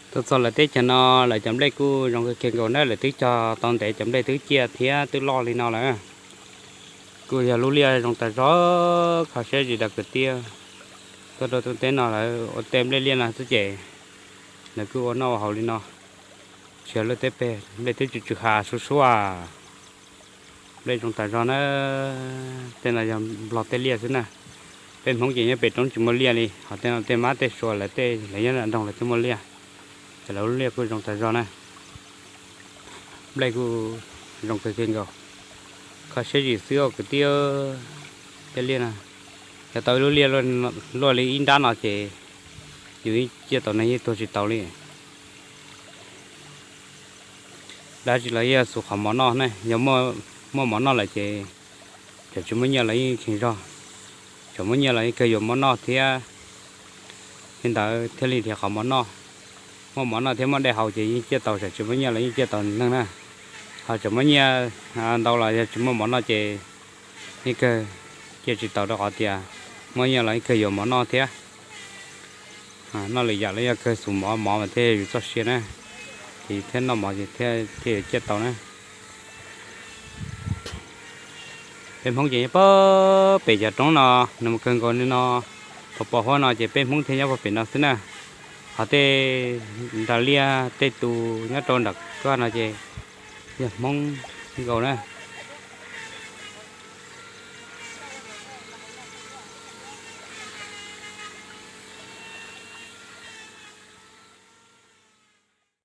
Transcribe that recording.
Tuaj txog lawv teb chaws no, lawv cov nplej kuj zoo kawg kiag nkaus na, lawv twb cog tau ntev cov nplej twb ciaj thiab twb loj li no lawm. Kuj yog lub liaj zoo tas zog, kho siab zim daws kwv tij. Tuaj rau teb no lawv ua tej nplej liaj no xwb ces lawv kuj ua noj ua haus li no. Tsis yog lub teb peg, nplej twb tsw tsw ha suab suab. Nplej zoo tas zog na. Tej no yog Nplog tej liaj xwb na. Peb Hmoob ces nyob pem roob tsis muaj liaj li, ho tej no tej mab tej sua lawv tej, lawv nyob nram nroog lawv thiaj muaj liaj. Ces lawv lub liaj kuj zoo tas zog na. Nplej kuj zoo kawg kiag nkaus. Kho siab zim xwb os kwv tij. Tej liaj na, yog tau ib lub liaj luaj li ib nrab no ces yus yeej ciaj tau neeg yeej tuag tsis tau li. Dab tsi los yeej xus qhov mov noj ne, yog muaj mov noj lawm ces txawm tsis muaj nyiaj los yeej kheev zog, txawm muaj nyiaj los yeej kawg yuav mov noj thiab. Li ntawd thiaj li nrhiav qhov mov noj. Muaj mov noj thiab muaj dej haus ces yeej ciaj tau, txawm tsis muaj nyiaj los yeej ciaj tau neeg na. Ho txawm muaj nyiaj ntau los yog tsis muaj mov noj ces yeej kawg ciaj tsis tau rau qhov tias muaj nyiaj los yeej kawg yuav mov noj thiab. Noj lwm yam los yog kawg xus mov, mov mas thiaj yog yus txoj sia na. Ces thiaj noj mov ces thiaj yuav ciaj tau na. Peb Hmoob ces nyob pem cov roob no, nws mus kawg nkaus li no, pos pos huab no ces peb Hmoob thiaj nyob pem no xwb na. Ho tej nram liaj tej tus nyob rau nram koj no ces yog Hmoob nkaus na.